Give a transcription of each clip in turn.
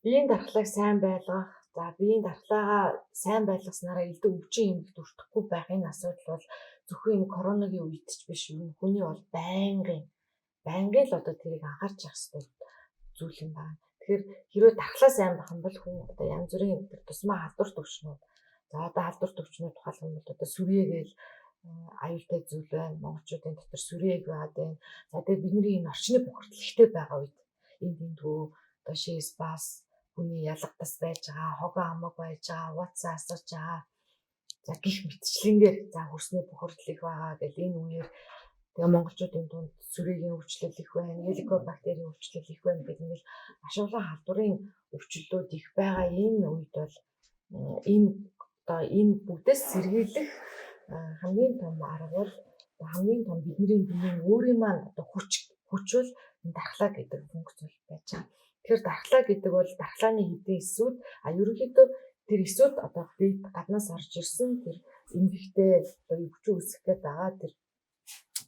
Биеийн дархлааг сайн байлгах, за биеийн дархлаагаа сайн байлгаснараа элдв өвчин эмгэгт өртөхгүй байх энэ асуудал бол зөвхөн энэ коронагийн үед ч биш, ер нь хүний бол байнгын байнгын л одоо тэрийг анхаарч явах хэрэгтэй зүйл юм байна. Тэгэхээр хэрвээ дархлаа сайн байх юм бол хүн одоо янз бүрийн тэр тусмаа халдвар төвчнүүд, за одоо халдвар төвчнүүд тухайлах юм бол одоо сүрьегээл аюултай зүйл байна. Монголчуудын дотор сүрьеэг байгаад байна. За тэгээ бидний энэ орчны бохирдол ихтэй байгаа үед энд эндгүү одоо шээс бас хүний ялгадас байж байгаа, хогоо амаг байж байгаа, уутсаа асарч байгаа. За гих мэтчлэнгээр за хөрсний бохирдол их байгаа гэл энэ үеэр тэгээ монголчуудын дунд сүрээгийн өвчлөл их байна, хеликобактерийн өвчлөл их байна гэх ингээл маш олон халдварын өвчлөлүүд их байгаа. Энэ үед бол энэ одоо энэ бүгдээс сэргийлэх хамгийн том арга бол хамгийн том бидний биеийн өөрийн маань одоо хүч хүч бол энэ дархлаа гэдэг функц бол байж байгаа. Тэгэхээр дархлаа гэдэг бол дархлааны хэдэн эсүүд, а ерөнхийдөө тэр эсүүд одоо бид гаднаас орж ирсэн тэр эмгэгтэй одоо өвчин үүсгэх гээд байгаа тэр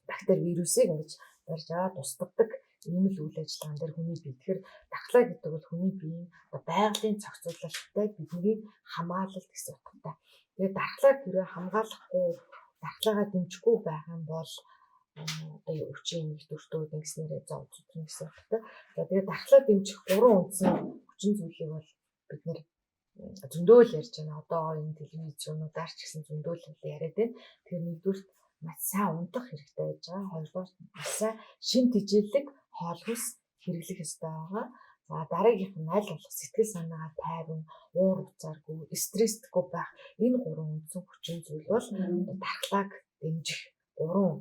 бактери вирусыг ингэж барьж аваад устгадаг ийм л үйл ажиллагаан дээр хүний бие. Тэгэхээр дархлаа гэдэг бол хүний биеийн одоо байгалийн зохицуулалттай бидний хамгаалалт гэсэн утгатай. Тэгээд дархлааг хэрвээ хамгаалахгүй, дархлаагаа дэмжихгүй байх юм бол одоо өвчин эмгэгт өртөөд ингэснээрээ зов зүтгэн гэсэн утгатай. За тэгээд дархлаа дэмжих гурван үндсэн хүчин зүйлийг бол бид нэр зөндөө л ярьж байна. Одоо энэ телевизүүнүүдээр ч гэсэн зөндөө л яриад байна. Тэгэхээр нэгдүгürt маш сайн унтах хэрэгтэй байж байгаа. Хоёрдугаар маш сайн шин тэжээлэг хоол хүнс хэрэглэх ёстой байгаа. За дараагийнх нь аль болох сэтгэл санаагаа тайван, уур уцааргүй, стрессгүй байх энэ гурван үндсэн хүчин зүйл бол дархлааг дэмжих гурван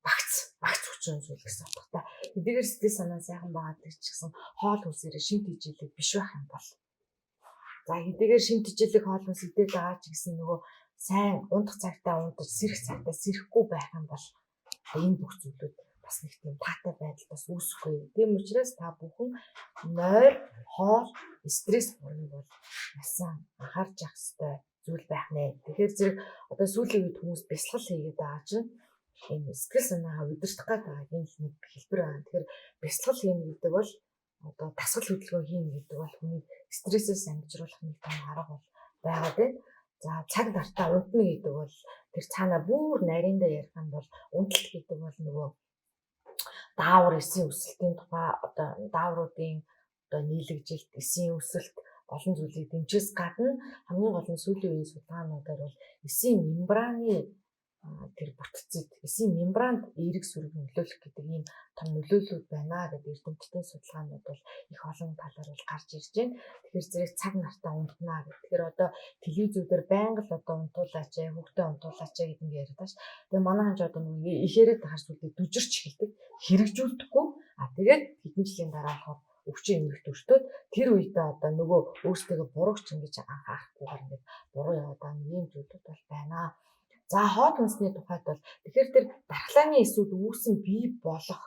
багц багц хүчин зүйл гэсэн утгатай. Хэдийгээр сэтгэл санаа сайхан байгаа ч гэсэн хоол хүнсээрээ шин тэжээлэг биш байх юм бол за хэдийгээр шин тэжээлэг хоол хүнс идээд байгаа ч гэсэн нөгөө сайн унтах цагтаа унтаж, сэрэх цагтаа сэрэхгүй байх юм бол энэ бүх зүйлүүд бас нэг тийм таатай байдал бас үүсэхгүй. Тийм учраас та бүхэн нойр, хоол, стресс гурвыг бол маш сайн анхаарч явах хэрэгтэй зүйл байх нэ. Тэгэхээр зэрэг одоо сүүлийн үед хүмүүс бясалгал хийгээд байгаа чинь энэ сэтгэл санаагаа удирдах гээд байгаа энэ л нэг хэлбэр байна. Тэгэхээр бясалгал хийнэ гэдэг бол одоо дасгал хөдөлгөөн хийнэ гэдэг бол хүнийг стрессээс ангижруулах нэг том арга бол байгаа тийм. За цаг нартаа унтна гэдэг бол тэр цаана бүр нарийндаа ярих юм бол унталт гэдэг бол нөгөө даавар эсийн өсөлтийн тухай одоо даавруудын одоо нийлэгжилт, эсийн өсөлт олон зүйлийг дэмжээс гадна хамгийн гол нь сүүлийн үеийн судалгаануудаар бол эсийн мембраны тэр бүтцэд эсийн мембранд эерэг сөрөг нөлөөлөх гэдэг ийм том нөлөөллүүд байна гэдэг эрдэмтдийн судалгаанууд бол их олон талаар бол гарч ирж байна. Тэгэхээр зэрэг цаг нартаа унтнаа гэх. Тэгэхээр одоо телевизүүдээр байнга л одоо унтуулаач, хүүхдээ унтуулаач гэдэг ингэ яриад байгаа ш. Тэгээ манай ханч одоо нөгөө их яриад байгаа зүйлийг дүжирч эхэлдэг, хэрэгжүүлдэхгүй. А тэгээд хэдэн жилийн дараа болохоор өвчин эмгэгт өртөөд тэр үедээ одоо нөгөө өөрсдөө буруугч ингэж анхаарахгүйгээр ингээд буруу яваад байгаа нэг ийм зүйлүүд бол байна. За хоол хүнсний тухайд бол тэгэхээр тэр дархлааны эсүүд үүсэн бий болох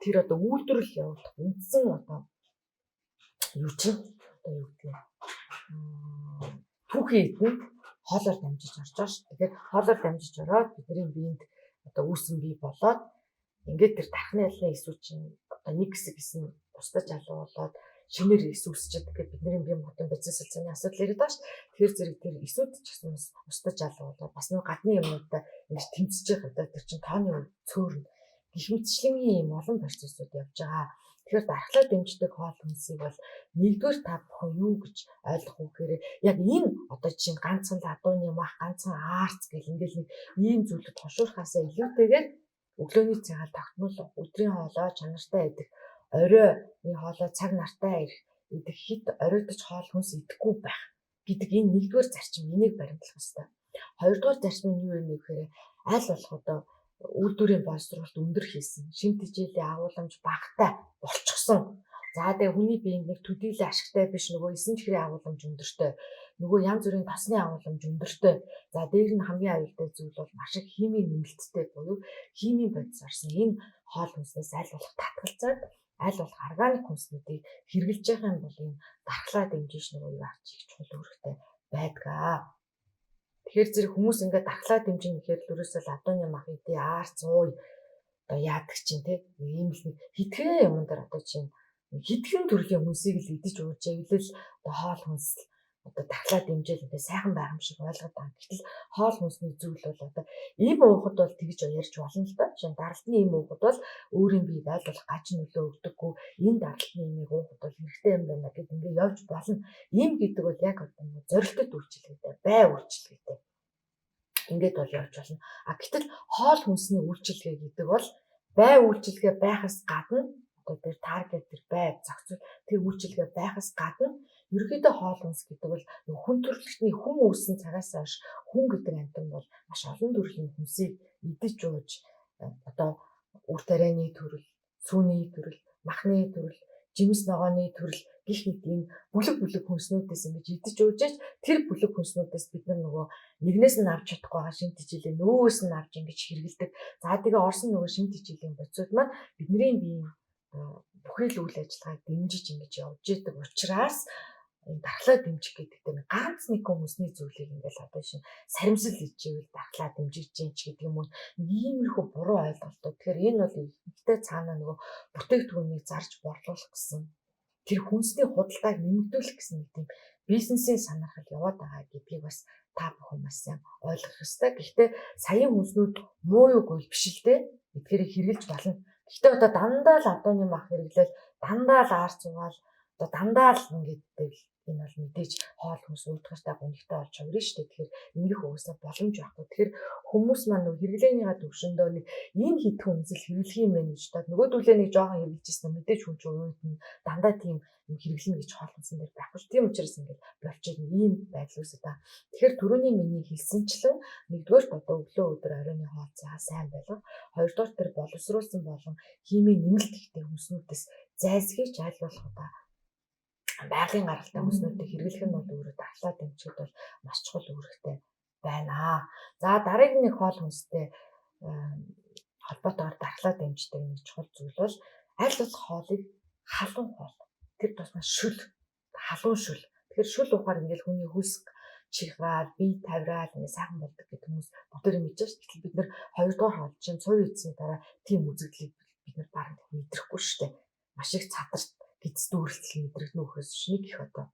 тэр одоо үйлдвэрлэл явуулах үндсэн одоо юу чинь одоо юу гэдэг юм түүхийн эд нь хоолоор дамжиж орж байгаа шүү. Тэгэхээр хоолоор дамжиж ороод бидний биед одоо үүсэн бий болоод ингээд тэр тархины ялны эсүүд чинь одоо нэг хэсэг гэсэн устдаж алга болоод шинээр эс үүсчихэд тэгэхээр бидний бие махбодын бодис солилцооны асуудал яриад байгаа шүү. Тэгэхээр зэрэг тэр эсүүд ч гэсэн бас устдаж алга болоод бас нэг гадны юмнуудтай ингэж тэмцэж байгаа одоо тэр чинь тооны цөөрн гэх мэтчлэнгийн юм олон процессууд явж байгаа. Тэгэхээр дархлаа дэмждэг хоол хүнсийг бол нэгдүгээр та бүхэн юу гэж ойлгох вэ гэхээр яг энэ одоо чинь ганцхан ладууны мах, ганцхан аарц гэл ингээл нэг ийм зүйлүүд тушуурхаасаа илүүтэйгээр өглөөний цайгаа тогтмол өдрийн хоолоо чанартай идэх, оройны хоолоо цаг нартай ирэх, идэх хит оройтож хоол хүнс идэхгүй байх гэдэг энэ нэгдүгээр зарчим энийг баримтлах хэрэгтэй. Хоёрдугаар зарчим нь юу вэ гэхээр аль болох одоо үйлдвэрийн боловсруулалт өндөр хийсэн, шим тэжээлийн агуулмж багатай болчихсон. За тэгээ хүний биеинд нэг төдийлөн ашигтай биш нөгөө эсэн чихрийн агуулмж өндөртэй, нөгөө янз бүрийн тосны агуулмж өндөртэй. За дээр нь хамгийн аюултай зүйл бол маш их химийн нэмэлттэй буюу химийн бодис орсон энэ хоол хүнснээс аль болох татгалзаад аль болох органик хүнснүүдийг хэрэглэж байгаа юм бол энэ дархлаа дэмжиж нөгөө юу авч их чухал үүрэгтэй байдгаа. Тэгэхээр зэрэг хүмүүс ингээд дархлаа дэмжин гэхээр л ерөөсөө ладууны мах идэ, аарц ууй одоо яадаг чинь те ийм л нэг хитгэн юмн дээр одоо чинь Хэдхэн төрлийн хүнсийг л идэж ууж ивэл одоо хоол хүнс одоо дархлаа дэмжээл одоо сайхан байх юм шиг ойлгоод байгаа. Гэтэл хоол хүнсний зүйл бол одоо им уухад бол тэгж ярьж болно л доо. Жишээ нь даралтны им уухад бол өөрийн биед аль болох гаж нөлөө өгдөггүй. Энэ даралтны имийг уухад бол хэрэгтэй юм байна гэд ингээ явж болно. Им гэдэг бол яг одоо зорилттой үйлчилгээтэй, бай үйлчилгээтэй. Ингээд бол явж болно. А гэтэл хоол хүнсний үйлчилгээ гэдэг бол бай үйлчилгээ байхаас гадна одоо тэр таргет тэр бай зохицол тэр үйлчилгээ байхаас гадна ерөнхийдөө хоол хүнс гэдэг бол хүн төрөлхтний хүн үүссэн цагаас хойш хүн гэдэг амьтан бол маш олон төрлийн хүнсийг идэж ууж одоо үр тарианы төрөл, сүүний төрөл, махны төрөл, жимс ногооны төрөл гэх мэт энэ бүлэг бүлэг хүнснүүдээс ингэж идэж ууж тэр бүлэг хүнснүүдээс бид нар нөгөө нэгнээс нь авч чадахгүй байгаа шинэ тэжээлийн нөгөөгөөс нь авч ингэж хэрэгэлдэг. За тэгээ орсон нөгөө шинэ тэжээлийн бодисууд маань бидний биеийн бүхий л үйл ажиллагааг дэмжиж ингэж явж идэг учраас энэ дархлаа дэмжих гэдэг дээр ганц нэг хүмүүсний зүйлийг ингээл одоо шин саримсал ичээвэл дархлаа дэмжиж чинь ч гэдэг юм уу, нэг иймэрхүү буруу ойлголтууд. Тэгэхээр энэ бол ихтэй цаана нөгөө бүтээгдэхүүнийг зарж борлуулах гэсэн тэр хүнсний худалдааг нэмэгдүүлэх гэсэн нэг тийм бизнесийн санаархал яваад байгаа гэдгийг бас та бүхэн маш сайн ойлгох ёстой. Гэхдээ саяын хүнснүүд муу юу гэвэл биш л дээ. Эдгээрийг хэрэглэж болно. Гэхдээ одоо дандаа л адууны мах хэрэглээл, дандаа л аар цугаал, одоо дандаа л ингээд байвал энэ бол мэдээж хоол хүнс уудгартай гунигтай болж хувирна шүү дээ. Тэгэхээр ингэх угаасаа боломж байхгүй. Тэгэхээр хүмүүс маань нөгөө хэрэглээнийхаа төвшөндөө нэг энэ хэдхэн үнсэл хэрэглэх юм байна гэж бодоод нөгөөдүүлээ нэг жоохон хэрэглэжсэн мэдээж хүн чинь уйдна. Дандаа тийм юм хэрэглэнэ гэж хоол хүнсэн дээр байхгүй ш. Тийм учраас ингээд болчиход ийм байдал үүсээд байгаа. Тэгэхээр түрүүний миний хэлсэнчлэн нэгдүгээрт одоо өглөө өдөр оройн хоол заа сайн байлга. Хоёрдугаар тэр боловсруулсан болон химийн нэмэлт ихтэй хүнснүүдээс зайлсхийж аль болох одоо байгалийн гаралтай хүнснүүдийг хэрэглэх нь бол өөрөө дархлаа дэмжихэд бол маш чухал үүрэгтэй байна. За дараагийн нэг хоол хүнстэй холбоотойгоор дархлаа дэмждэг нэг чухал зүйл бол аль болох хоолыг халуун хоол. Тэр тусмаа шүл, халуун шүл. Тэгэхээр шүл уухаар ингээл хүний хөлс чихраал, бие тавираал ингээ сайхан болдог гэдэг хүмүүс бүгдээрээ мэдэж шүү. Гэтэл бид нар хоёрдугаар хоол чинь цуй идсэний дараа тийм үзэгдлийг бид нар бараг мэдрэхгүй шүү дээ. Маш их цадарт гидс дүүрэлтэл мэдрэгдэнэ үхээс нэг их одоо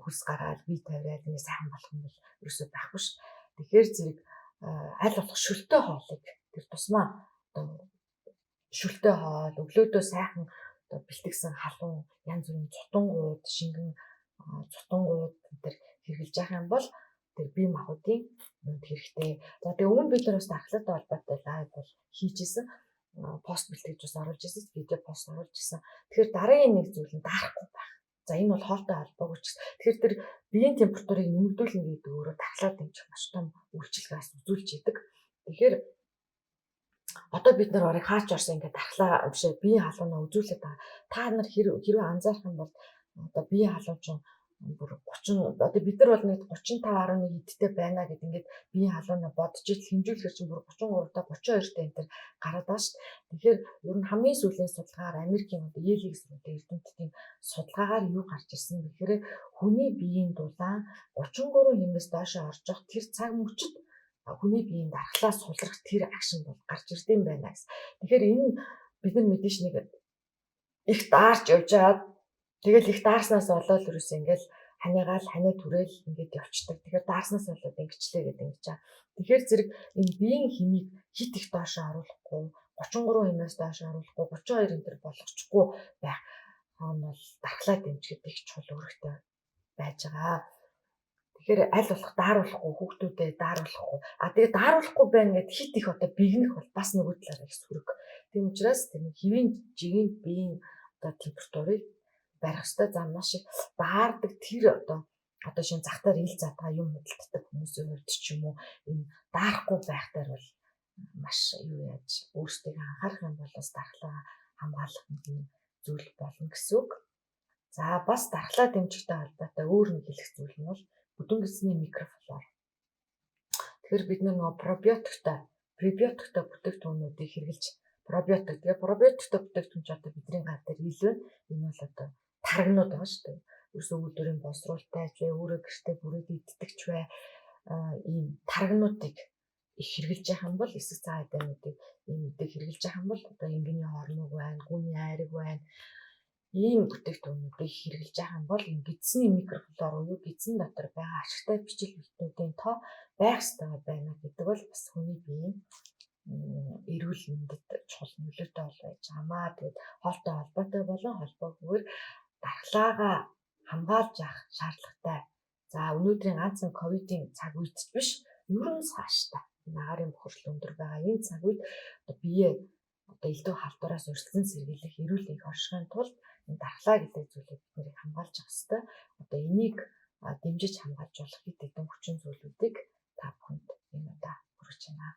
хөлс гараад бие тавиад ингээ сайхан болох юм бол ерөөсөө байхгүй ш. Тэгэхээр зэрэг аль болох шөлтөө хоолыг тэр тусмаа одоо шөлтөө хоол өглөөдөө сайхан одоо бэлтгэсэн халуун янз бүрийн цутангууд, шингэн цутангууд энэ хэрэглэж явах юм бол тэр бие махбодын юунд хэрэгтэй. За тэгээ өмнө бид нар бас дархлаатай холбоотой лайв бол хийжсэн, пост бэлтгэж бас оруулж ирсэн, видео пост оруулж ирсэн. Тэгэхээр дараагийн нэг зүйл нь даарахгүй байх. За энэ бол хоолтой холбоогүй ч гэсэн. Тэгэхээр тэр биеийн температурыг нэмэгдүүлнэ гэдэг өөрөө дархлаа дэмжих маш том үйлчилгээгээс үзүүлж идэг. Тэгэхээр одоо бид нар орыг хаач орсон ингээд дархлаа биш ээ биеийн халуунаа үзүүлээд байгаа. Та нар хэрвээ анзаарах юм бол одоо биеийн халуун чинь бүр 30 одоо бид нар бол нэг 35.1 хэдтэй байна гэд ингээд биеийн халуунаа бодож ил хэмжүүлэхэр чинь бүр 33 та 32 та энэ төр гараад байгаа шүү дээ. Тэгэхээр ер нь хамгийн сүүлийн судалгаагаар Америкийн одоо Йелийн сургуулийн эрдэмтдийн судалгаагаар юу гарч ирсэн бэ гэхээр хүний биеийн дулаан 33 хэмээс доошоо орж явах тэр цаг мөчид хүний биеийн дархлаа сулрах тэр агшин бол гарч ирдэм байна гэсэн. Тэгэхээр энэ бид нар мэдээж нэг их даарч явж байгаад тэгэл их даарснаас болоод ерөөсөө ингээл ханиагаал ханиа түрээл ингээд явцдаг. Тэгэхээр даарснаас болоод ингэчлээ гэдэг ингэж байгаа. Тэгэхээр зэрэг энэ биеийн химийг хит их доошоо оруулахгүй 33 хэмээс доошоо оруулахгүй 32 энэ төр болгочихгүй байх нь бол дархлаа дэмжихэд их чухал үүрэгтэй байж байгаа. Тэгэхээр аль болох дааруулахгүй хүүхдүүдэд дааруулахгүй. А тэгээ дааруулахгүй байна гэд хит их одоо бигнэх бол бас нөгөө талаараа их сөрөг. Тийм учраас тэр хэвийн жигийн биеийн одоо температурыг барих ёстой. За маш их даардаг тэр одоо шин захтаар ил задгаа юм худалддаг хүмүүсийн хувьд ч юм уу энэ даарахгүй байх дээр бол маш юу яаж өөрсдийг анхаарах юм бол бас дархлаа хамгаалах нэг зүйл болно гэсэн үг. За бас дархлаа дэмжихтэй холбоотой өөр нэг хэлэх зүйл нь бол бүдүүн гэсний микрофлора. Тэгэхээр бид нөгөө пробиотиктой, пребиотиктой бүтээгдэхүүнүүдийг хэрэглэж пробиотик. Тэгээ пробиотиктой бүтээгдэхүүн ч одоо бидний гар дээр илүү энэ бол одоо тарагнууд байгаа шүү дээ. Ерөөсөө үйлдвэрийн боловсруулалтай ч бай, өөрөө гэртээ бүрээд иддэг ч бай, ийм тарагнуудыг их хэрэглэж явах юм бол эсэх цагаан айдаануудыг ийм үдэ хэрэглэж явах юм бол одоо ингэний хормог байна, гүний айраг байна. Ийм бүтээгдэхүүнүүдийг хэрэглэж байгаа юм бол энэ гэдсний микрофлор буюу гэдсэн дотор байгаа ашигтай бичил витаминүүдийн тоо байх ёстой байна гэдэг бол бас хүний биеийн эрүүл мэндэд чухал нөлөөтэй бол байж байгаамаа. Тэгээд хоолтой холбоотой болон холбоогүйгээр дархлаагаа хамгаалж авах шаардлагатай. За, өнөөдрийн ганцхан ковидын цаг үед ч биш, ер нь цаашдаа энэ агаарын бохирдол өндөр байгаа энэ цаг үед одоо бие одоо элдв халдвараас өрсөлдөн сэргийлэх, эрүүл энх оршихын тулд энэ дархлаа гэдэг зүйлийг бид нарыг хамгаалж авах ёстой. Одоо энийг дэмжиж хамгаалж болох хэд хэдэн хүчин зүйлүүдийг та бүхэнд энэ удаа хүргэж байна.